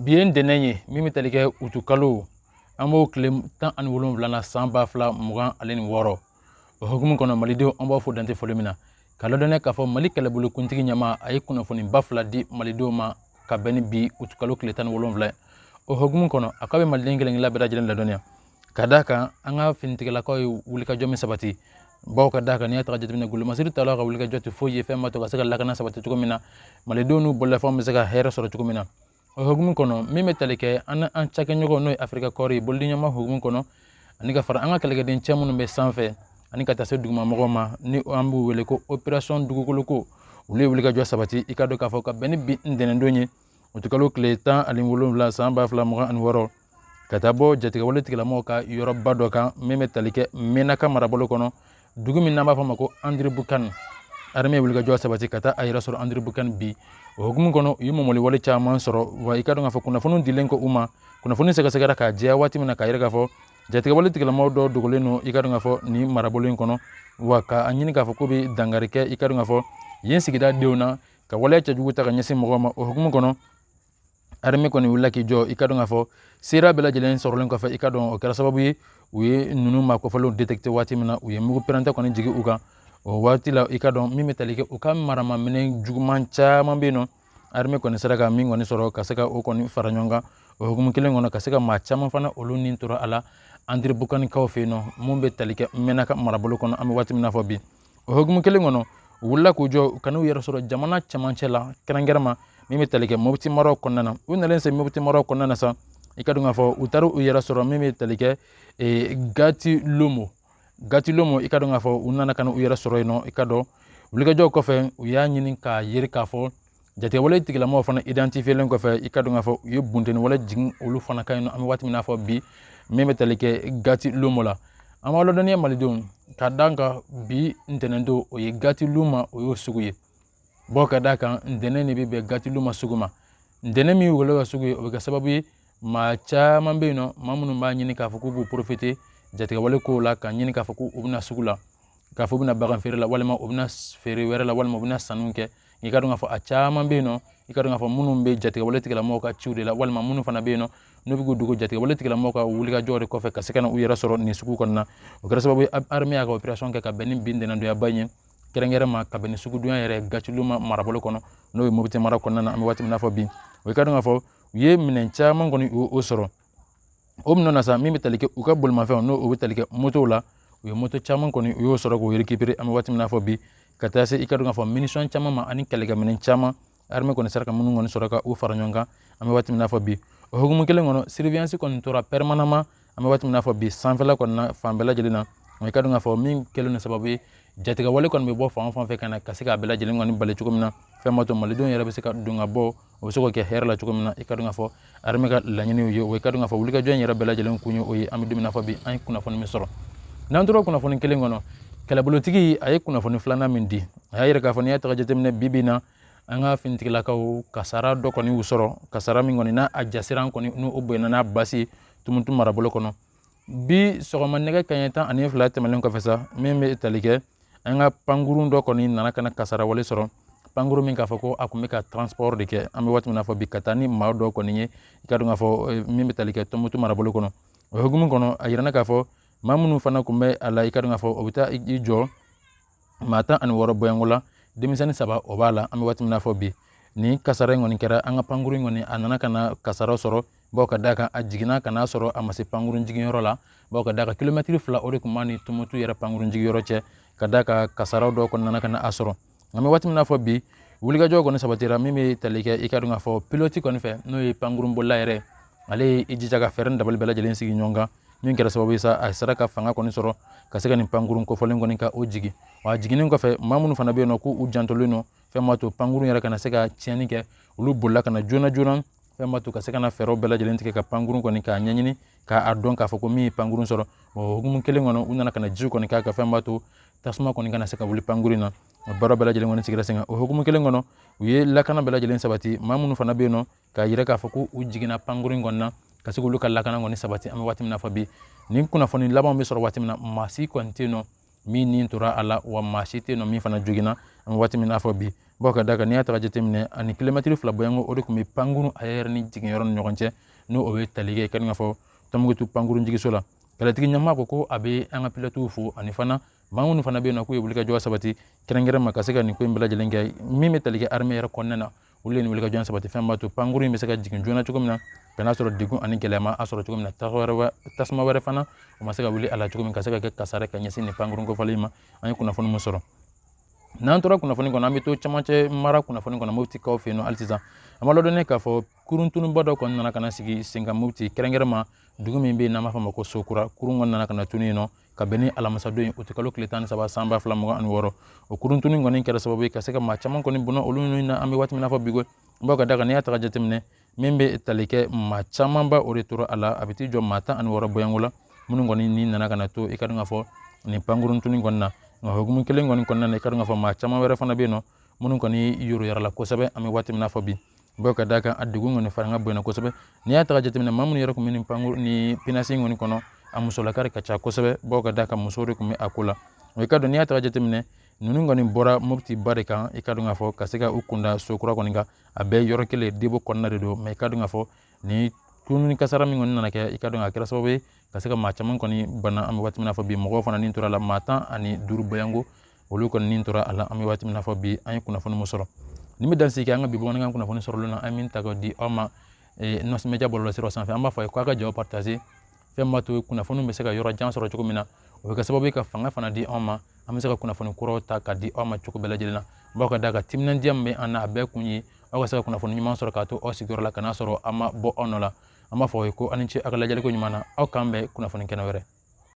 Bi ye ntɛnɛn ye min bɛ tali kɛ utukalo, an b'o tile 17 na san 2026. O hukumu kɔnɔ, malidenw, an b'a fɔ dante foli min na ka ladɔnniya k'a fɔ Mali kɛlɛbolo kuntigi ɲɛmaa, a ye kunnafoniba fila di malidenw ma ka bɛn ni bi utukalo tile 17 ye. O hukumu kɔnɔ, a k'a bɛ maliden kelen kelenna bɛɛ lajɛlen ladɔnniya ka d'a kan an ka finitigilakaw ye wulikajɔ min sabati, bawo ka d'a kan n'i y'a ta ka jateminɛ, golomasiri talaw ka wulikajɔ tɛ foyi ye fɛn b'a to ka se ka lakana sabati cogo min na, malidenw n'u bololafɛnw bɛ se ka hɛrɛ sɔrɔ cogo min na. O hukumu kɔnɔ, min bɛ tali kɛ an an cakɛɲɔgɔn, n'o ye Afirika kɔɔri ye, bolodiɲɔgɔnma hukumu kɔnɔ, ani ka fara an ka kɛlɛkɛden cɛ minnu bɛ sanfɛ ani ka taa se dugumamɔgɔw ma, ni an b'u wele ko opération dugukoloko, olu ye wulikajɔ sabati. I ka dɔn k'a fɔ ka bɛn ni bi ntɛnɛndon ye, utukalo tile 17 san 2026, ka taa bɔ jatigɛwale tigilamɔgɔw ka yɔrɔba dɔ kan min bɛ tali kɛ Menaka marabolo kɔnɔ, dugu min n'an b'a fɔ ma ko Andiribukan. Armée ye wulikajɔ sabati ka taa a yɛrɛ sɔrɔ Andiribukan bi. O hukumu kɔnɔ, u ye mɔmɔli wale caman sɔrɔ. Wa i ka dɔn k'a fɔ kunnafoniw dilen kɔ u ma, kunnafoni sɛgɛsɛgɛra k'a jɛya waati min na, k'a yira k'a fɔ jatigɛwale tigilamɔgɔw dɔw dogolen don, i ka dɔn k'a fɔ nin marabolo in kɔnɔ, wa k'a ɲini k'a fɔ k'u bɛ dankari kɛ, i ka dɔn k'a fɔ yen sigida denw na, ka waleya cɛjugu ta ka ɲɛsin mɔgɔw ma. O hukumu kɔnɔ, armée kɔni wulila k'i jɔ. I ka dɔn k'a fɔ sera bɛɛ lajɛlen sɔrɔlen kɔfɛ, i ka dɔn o kɛra sababu ye u ye ninnu maa kofɔlenw détecté waati min na, u ye mugu pɛrɛntɛ kɔni jigin u kan o waati la. I ka dɔn min bɛ tali kɛ u ka maramaminɛn juguman caman bɛ yen nɔ, armée kɔni sera ka min kɔni sɔrɔ ka se ka o kɔni fara ɲɔgɔn kan. O hukumu kelen kɔnɔ, ka se ka maa caman fana, olu ni tora a la Andiribukanikaw fɛ yen nɔ, mun bɛ tali kɛ Menaka marabolo kɔnɔ an bɛ waati min na fɔ bi. O hukumu kelen kɔnɔ, u wulila k'u jɔ ka n'u yɛrɛ sɔrɔ jamana cɛmancɛ la, kɛrɛnkɛrɛnma min bɛ tali kɛ Mopti maraw kɔnɔna na. U nalen se Mopti maraw kɔnɔna na sa, i ka dɔn k'a fɔ u taara u yɛrɛ sɔrɔ min bɛ tali kɛ Gati Lomo. Gati Lomo, i ka dɔn k'a fɔ u nana ka na u yɛrɛ sɔrɔ yen nɔ. I ka dɔn wulikajɔw kɔfɛ, u y'a ɲini k'a yeri k'a fɔ jatigɛwale tigilamɔgɔw fana identifiyelen kɔfɛ, i ka dɔn k'a fɔ u ye bunteni wale jigin olu fana kan yen nɔ an bɛ waati min na fɔ bi, min bɛ tali kɛ Gati Lomo la. An b'a ladɔnniya malidenw ka d'a kan bi ntɛnɛndon, o ye Gati Luma, o y'o sugu ye. Bɔ ka d'a kan ntɛnɛn de bɛ bɛn Gati Luma sugu ma. Ntɛnɛn min wele ka sugu ye, o bɛ kɛ sababu ye maa caman bɛ yen nɔ, maa minnu b'a ɲini k'a fɔ k'u b'u profiter jatigɛwale kow la, k'a ɲini k'a fɔ k'u bɛna sugu la, k'a fɔ u bɛna bagan feere la, walima u bɛna feere wɛrɛ la, walima u bɛna sanniw kɛ. I ka dɔn k'a fɔ a caman bɛ yen nɔ, i ka dɔn k'a fɔ minnu bɛ jatigɛwale tigilamɔgɔw ka ciw de la, walima minnu fana bɛ yen nɔ n'u bɛ k'u dogo jatigɛwale tigilamɔgɔw ka wulikajɔ de kɔfɛ ka se ka na u yɛrɛ sɔrɔ nin sugu kɔnɔna. O kɛra sababu ye armée y'a ka opération kɛ ka bɛn ni bi ntɛnɛndonyaba in ye, kɛrɛnkɛrɛn ma ka bɛn ni sugudonya yɛrɛ Gati Luma marabolo kɔnɔ, n'o ye Mopti mara kɔnɔna na an bɛ waati min na fɔ bi. O i ka dɔn k'a fɔ u ye minɛn caman kɔni o sɔrɔ. O minɛn na sa, min bɛ tali kɛ u ka bolimafɛnw, n'o bɛ tali kɛ motow la, u ye moto caman kɔni, u y'o sɔrɔ k'o récupérer an bɛ waati min na fɔ bi, ka taa se i ka dɔn k'a fɔ munition caman ma ani kɛlɛkɛminɛn caman, armée kɔni sera ka minnu kɔni sɔrɔ ka u fara ɲɔgɔn kan an bɛ waati min na fɔ bi. O hukumu kelen kɔnɔ, surveillance kɔni tora permanemment an bɛ waati min na fɔ bi sanfɛla kɔni na, fan bɛɛ lajɛlen na. I ka dɔn k'a fɔ min kɛlen don sababu ye jatigɛwale kɔni bɛ bɔ fan o fan fɛ ka na, ka se k'a bɛɛ lajɛlen kɔni bali cogo min na, fɛn b'a to malidenw yɛrɛ bɛ se ka don ka bɔ, o bɛ se k'o kɛ hɛrɛ la cogo min na. I ka dɔn k'a fɔ armée ka laɲiniw ye o. I ka dɔn k'a fɔ wulikajɔ in yɛrɛ bɛɛ lajɛlen kun ye o ye an bɛ don min na fɔ bi, an ye kunnafoni min sɔrɔ. N'an tora kunnafoni kelen kɔnɔ, kɛlɛbolotigi a ye kunnafoni filanan min di, a y'a yira k'a fɔ n'i y'a ta ka jateminɛ bi bi in na, an ka finitigilakaw kasara dɔ kɔni y'u sɔrɔ, kasara min kɔni n'a a jasiran kɔni n'o bonyana n'a basi Tumutu marabolo kɔnɔ. Bi sɔgɔma nɛgɛ kanɲɛ 12 tɛmɛnen kɔfɛ sa, min bɛ tali kɛ an ka pankurun dɔ kɔni nana ka na kasara wale sɔrɔ, pankurun min k'a fɔ ko a tun bɛ ka transport de kɛ an bɛ waati min na fɔ bi, ka taa ni maa dɔw kɔni ye, i ka dɔn k'a fɔ min bɛ tali kɛ Tumutu marabolo kɔnɔ. O hukumu kɔnɔ, a yirana k'a fɔ maa minnu fana tun bɛ a la, i ka dɔn k'a fɔ o bɛ taa i jɔ maa 16 bɔyanko la, denmisɛnnin saba o b'a la an bɛ waati min na fɔ bi. Nin kasara in kɔni kɛra an ka pankurun in kɔni, a nana ka na kasara sɔrɔ, bawo ka d'a kan a jiginna ka n'a sɔrɔ a ma se pankurun jiginyɔrɔ la, bawo ka d'a kan kilomɛtiri 2 o de tun b'a ni Tumutu yɛrɛ pankurun jigiyɔrɔ cɛ. Ka d'a kan kasaraw dɔw kɔni nana ka na a sɔrɔ an bɛ waati min na fɔ bi. Wulikajɔ kɔni sabatira min bɛ tali kɛ, i ka dɔn k'a fɔ pilote kɔni fɛ, n'o ye pankurun bolila yɛrɛ, ale ye i jija ka fɛɛrɛ ni dabali bɛɛ lajɛlen sigi ɲɔgɔn kan, min kɛra sababu ye sa a sera ka fanga kɔni sɔrɔ ka se ka nin pankurun kofɔlen kɔni ka o jigin. Wa a jiginnen kɔfɛ, maa minnu fana bɛ yen nɔ k'u jantolen don fɛn b'a to pankurun yɛrɛ kana se ka tiɲɛni kɛ, olu bolila ka na joona joona, fɛn b'a to ka se ka na fɛɛrɛw bɛɛ lajɛlen tigɛ ka pankurun kɔni k'a ɲɛɲini k'a dɔn k'a fɔ ko min ye pankurun sɔrɔ. O hukumu kelen kɔnɔ, u nana ka na ji kɔni k'a kan, fɛn b'a to tasuma kɔni kana se ka wuli pankurun in na. O baara bɛɛ lajɛlen kɔni sigira sen kan. O hukumu kelen kɔnɔ, u ye lakana bɛɛ lajɛlen sabati maa minnu fana bɛ yen nɔ k'a yira k'a fɔ ko u jiginna pankurun in kɔni na, ka se k'olu ka lakana kɔni sabati an bɛ waati min na fɔ bi. Nin kunnafoni labanw bɛ sɔrɔ waati min na, maa si kɔni tɛ yen nɔ min ni tora a la, wa maa si tɛ yen nɔ min fana joginna an bɛ waati min na fɔ bi. Bawo ka d'a kan, n'i y'a ta ka jateminɛ, ani kilomɛtiri 2 bɔɲɔgɔnko o de tun bɛ pankurun a yɛrɛ ni jiginyɔrɔ ni ɲɔgɔn cɛ, n'o o bɛ tali kɛ i ka dɔn k'a fɔ Tɔnbukutu pankurun jigiso la. Kɛlɛtigi ɲɛmaa ko ko a bɛ an ka pilotiw fo, ani fana maa minnu fana bɛ yen nɔ k'u ye wulikajɔ sabati kɛrɛnkɛrɛn ma ka se ka nin ko in bɛɛ lajɛlen kɛ. Min bɛ tali kɛ armée yɛrɛ kɔnɔna na, olu ye nin wulikajɔ in sabati, fɛn b'a to pankurun in bɛ se ka jigin joona cogo min na, ka n'a sɔrɔ degun ani gɛlɛya ma a sɔrɔ cogo min na, tasuma wɛrɛ fana o ma se ka wuli a la cogo min, ka se ka kɛ kasara ka ɲɛsin nin pankurun kofɔlen ma. An ye kunnafoni min sɔrɔ, n'an tora kunnafoni kɔnɔ, an bɛ to camancɛ mara kunnafoni kɔnɔ, Moptikaw fɛ yen nɔ hali sisan. An b'a ladɔnniya k'a fɔ kuruntununba dɔ kɔni nana ka na sigi sen kan Mopti, kɛrɛnkɛrɛn ma dugu min bɛ yen n'an b'a fɔ a ma ko Sokura. Kurun kɔni nana ka na tunu yen nɔ ka bɛn ni alamisadon ye, utikalo tile 13 san 2026. O kuruntunu kɔni kɛra sababu ye ka se ka maa caman kɔni bɔnɛ olu ni na an bɛ waati min na fɔ bi ko. Bawo ka d'a kan, n'i y'a ta ka jateminɛ, min bɛ tali kɛ maa camanba o de tora a la, a bɛ t'i jɔ maa 16 bɔɲɔgɔnko la, minnu kɔni ni nana ka na to i ka dɔn k'a fɔ nin pankuruntunu kɔni na. Nka hukumu kelen kɔni kɔnɔna na, i ka dɔn k'a fɔ maa caman wɛrɛ fana bɛ yen nɔ minnu kɔni yoroyarala kosɛbɛ an bɛ waati min na fɔ bi. Bawo ka d'a kan, a degun kɔni fanga bonyana kosɛbɛ. N'i y'a ta ka jateminɛ, maa minnu yɛrɛ tun bɛ nin pankuru ni pinasi kɔni kɔnɔ, a musolaka de ka ca kosɛbɛ. Bawo ka d'a kan, musow de tun bɛ a ko la. O i ka dɔn, n'i y'a ta ka jateminɛ, ninnu kɔni bɔra Mopti ba de kan, i ka dɔn k'a fɔ ka se ka u kunda Sokura kɔni kan. A bɛɛ yɔrɔ kelen debo kɔnɔna de don. Mɛ i ka dɔn k'a fɔ ni kunun kasara min kɔni nana kɛ, i ka dɔn a kɛra sababu ye ka se ka maa caman kɔni bana an bɛ waati min na fɔ bi. Mɔgɔw fana ni tora la, maa 15 bɔyanko olu kɔni ni tora a la an bɛ waati min na fɔ bi. An ye kunnafoni min sɔrɔ, nin bɛ dan sigi an ka bi bamanankan kunnafoni sɔrɔlen na, an min ta ka di aw ma Nɔsi Media bɔlɔlɔsiraw sanfɛ. An b'a fɔ a ye k'a ka jaw partager, fɛn b'a to kunnafoni bɛ se ka yɔrɔ jan sɔrɔ cogo min na. O bɛ kɛ sababu ye ka fanga fana di anw ma, an bɛ se ka kunnafoni kuraw ta ka di aw ma cogo bɛɛ lajɛlen na. Bawo ka d'a kan, timinandiya min bɛ an na, a bɛɛ kun ye aw ka se ka kunnafoni ɲuman sɔrɔ k'a to aw sigiyɔrɔ la, ka n'a sɔrɔ an ma bɔ aw nɔ la. An b'a fɔ aw ye ko aw ni ce aw ka lajɛliko ɲuman na. Aw k'an bɛn kunnafoni kɛnɛ wɛrɛ.